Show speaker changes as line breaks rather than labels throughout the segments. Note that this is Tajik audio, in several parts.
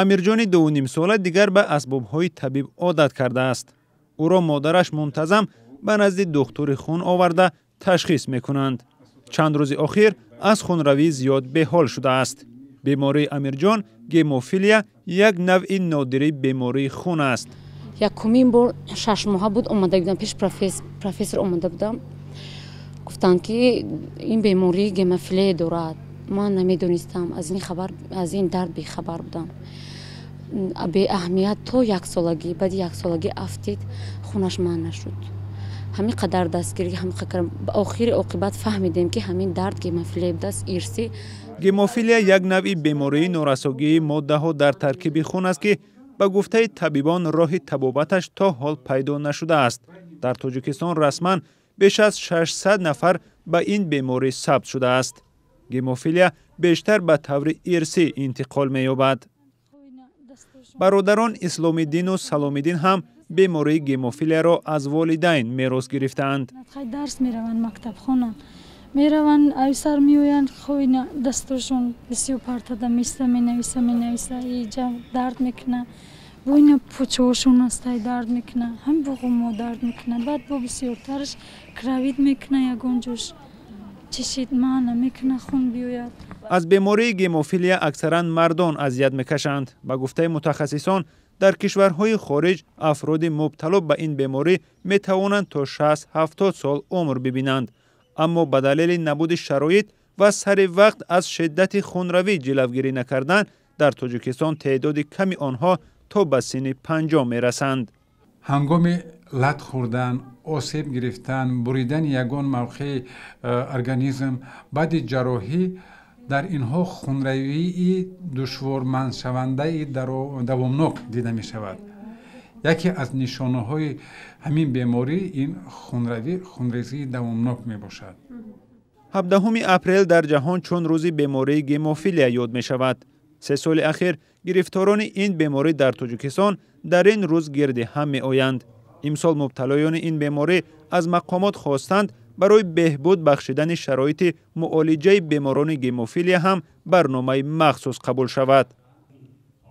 Амирҷони 2,5 сола дигар ба асбобҳои табиб одат кардааст. Ӯро модараш мунтазам ба назди духтури хун оварда ташхис мекунанд. Чанд рӯзи охир аз хунравӣ зиёд беҳол шудааст. Бемории Амирҷон гемофилия як навъи нодири бемории хун аст.
Якумин бор 6 моҳа буд, омада будам пеш профессор, омада будам, гуфтанд, ки ин бемории гемофилия дорад. Ман намедонистам, аз ин хабар, аз ин дард бехабар будам, беаҳамият то яксолагӣ. Баъди яксолагӣ афтид, хунаш манъ нашуд. Ҳамин қадар дастгирӣ, ҳамин қадар, охири оқибат фаҳмидем, ки ҳамин дард гемофилия будааст, ирсӣ.
Гемофилия як навъи бемории норасогии моддаҳо дар таркиби хун аст, ки ба гуфтаи табибон роҳи табобаташ то ҳол пайдо нашудааст. Дар Тоҷикистон расман беш аз 600 нафар ба ин беморӣ сабт шудааст. Гемофилия бештар ба таври ирсӣ интиқол меёбад. Бародарон Исломиддину Саломиддин ҳам бемории гемофилияро аз волидайн мерос гирифтаанд.
Дарс мераванд, мактабхона мераванд, айсар меоянд, хоина дастошон бисёр партада места, менависа, менависа, иҷа дард мекуна, бо ина пучоошон астай дард мекуна, ҳам буғумо дард мекуна. Баъд бо бисёртараш кровить мекуна, ягон ҷош чишид маъна мекуна, хун биёяд.
Аз бемории гемофилия аксаран мардон азият мекашанд. Ба гуфтаи мутахассисон, дар кишварҳои хориҷ афроди мубтало ба ин беморӣ метавонанд то 60-70 сол умр бибинанд, аммо ба далели набуди шароит ва сари вақт аз шиддати хунравӣ ҷилавгирӣ накардан, дар Тоҷикистон теъдоди ками онҳо то ба синни 50 мерасанд.
Ҳангоми лат хӯрдан, осеб гирифтан, буридани ягон мавқеи организм, баъди ҷарроҳӣ дар инҳо хунравии душворманшавандаи давомнок дида мешавад. Яке аз нишонаҳои ҳамин беморӣ ин хунравӣ, хунрезии давомнок мебошад.
17 апрел дар ҷаҳон чун рӯзи бемории гемофилия ёд мешавад. 3 соли ахир гирифторони ин беморӣ дар Тоҷикистон дар ин рӯз гирди ҳам меоянд. Имсол мубталоёни ин беморӣ аз мақомот хостанд, барои беҳбуд бахшидани шароити муолиҷаи беморони гемофилия ҳам барномаи махсус қабул шавад.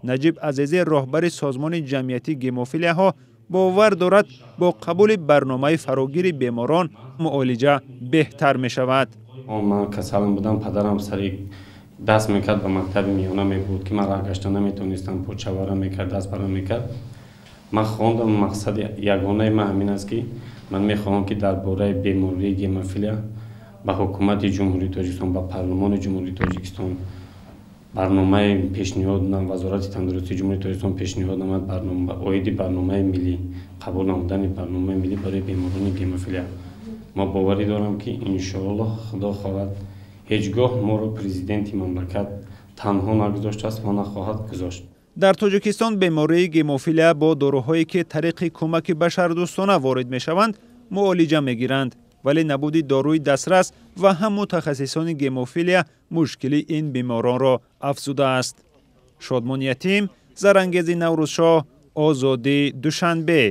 Наҷиб Азизӣ, роҳбари созмони ҷамъиятии гемофилияҳо, бовар дорад, бо қабули барномаи фарогири беморон муолиҷа беҳтар мешавад.
Ман касалам будам, падарам сари даст мекард, ба мактаби миёна мебуд, ки ман роҳ гашта наметонистам, почавара мекард, дастбара мекард. Ман хондам. Мақсади ягонаи ман ҳамин аст, ки ман мехоҳам, ки дар бораи бемории гемофилия ба ҳукумати Ҷумҳурии Тоҷикистон, ба парлумони Ҷумҳурии Тоҷикистон барномаи пешниҳод, Вазорати тандурустии Ҷумҳурии Тоҷикистон пешниҳод намад оиди барномаи миллӣ, қабул намудани барномаи миллӣ барои беморони гемофилия. Ма боварӣ дорам, ки иншоаллоҳ, Худо хоҳад, ҳеҷ гоҳ моро президенти мамлакат танҳо нагузоштааст ва нахоҳад гузошт.
Дар Тоҷикистон бемории гемофилия бо доруҳое, ки тариқи кӯмаки башардӯстона ворид мешаванд, муолиҷа мегиранд, вале набуди доруи дастрас ва ҳам мутахассисони гемофилия мушкили ин беморонро афзудааст. Шодмон Ятим, Зарангези Наврӯзшоҳ, Озодӣ, Душанбе.